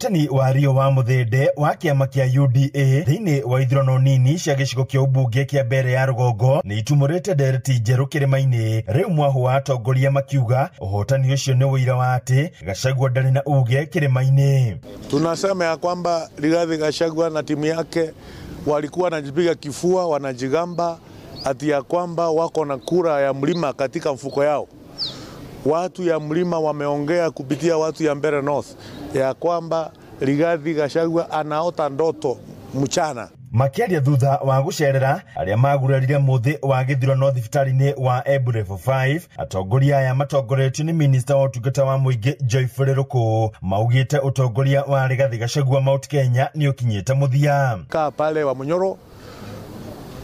Ũhotani wa Rio wa Muthende wa kĩama kĩa UDA thĩinĩ wa ithurano nini cia gĩcigo kĩa ũmbunge kĩa mbere ya rũgongo nĩ itumũrĩte ndereti njerũ kĩrĩma-inĩ. Rĩu mwahu wa atongoria makiuga ũhotani ũcio nĩ ũira wa atĩ Gachagua ndarĩ na uge kĩrĩma-inĩ. Tunasema ya kwamba Rigathi Gachagua na timu yake walikuwa wanajipiga kifua, wanajigamba ati ya kwamba wako na kura ya mlima katika mfuko yao. Watu ya mlima wameongea kupitia watu ya Mbeere North ya kwamba Rigathi Gachagua anaota ndoto mchana. Makiaria thutha wa gucerera aria magurarire muthi wa githurano thibitarĩ-inĩ wa Embu Level 5, atongoria aya matongoretio nĩ minista wa ũtungata wa mũingĩ Geoffrey Ruku maugĩte ũtongoria wa Rigathi Gachagua Mount Kenya nĩ ũkinyĩte mũthia. Kaa pale wa Munyoro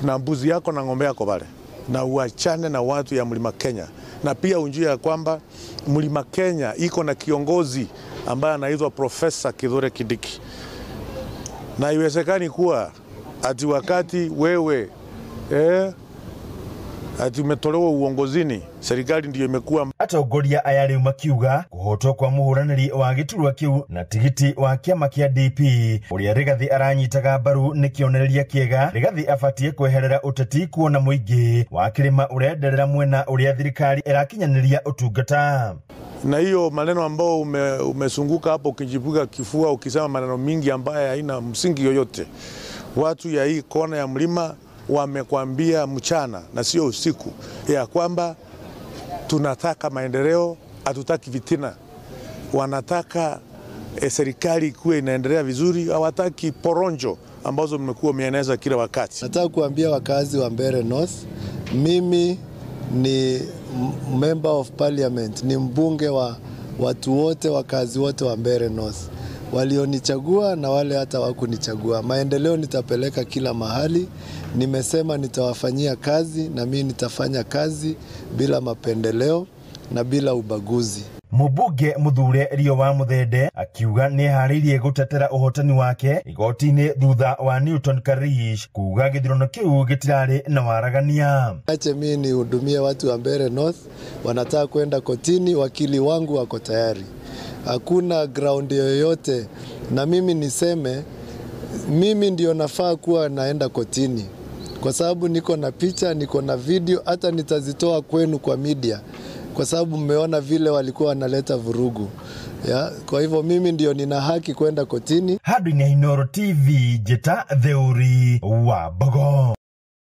na mbuzi yako na ng'ombe yako pale, na uachane na watu ya Mlima Kenya, na pia unjue ya kwamba Mlima Kenya iko na kiongozi ambaye anaitwa Profesa Kithure Kindiki, na haiwezekani kuwa ati wakati wewe ati umetolewa uongozini, serikali ndiyo imekuwa. Atongoria aya rĩu makiuga kũhotwo kwa mũhũranĩri wa gĩturwa kĩu na tigiti wa kĩama kĩa DP ũrĩa Rigathi aranyitaga mbaru nĩ kĩonereria kĩega. Rigathi abatie kweherera ũteti kuona mũingĩ wa kĩrĩma ũrenderera mwena ũrĩa thirikari ĩrakinyanĩria ũtungata. Na hiyo maneno ambao umesunguka hapo ukijipiga kifua ukisema maneno mingi ambayo haina msingi yoyote. Watu ya hii kona ya mlima wamekwambia mchana na sio usiku ya kwamba tunataka maendeleo, hatutaki vitina. Wanataka serikali ikuwe inaendelea vizuri, hawataki poronjo ambazo mmekuwa mnaeneza kila wakati. Nataka kuambia wakazi wa Mbeere North, mimi ni member of parliament, ni mbunge wa watu wote, wakazi wote wa Mbeere North, walionichagua na wale hata wakunichagua. Maendeleo nitapeleka kila mahali. Nimesema nitawafanyia kazi na mimi nitafanya kazi bila mapendeleo na bila ubaguzi. Mũmbunge Muthure Rio wa Muthende akiuga nĩ eharĩirie gũtetera ũhotani wake igoti-inĩ thutha wa Newton Karish kuuga gĩthurano kĩu gĩtirarĩ na waragania. Ache mimi nihudumie watu wa Mbeere North, wanataka kwenda kotini, wakili wangu wako tayari. Hakuna ground yoyote, na mimi niseme mimi ndio nafaa kuwa naenda kotini kwa sababu niko na picha, niko na video, hata nitazitoa kwenu kwa media kwa sababu mmeona vile walikuwa wanaleta vurugu. Ya, kwa hivyo mimi ndio nina haki kwenda kotini. Hadi ni Inooro TV, Jeta Theuri wa Bogo.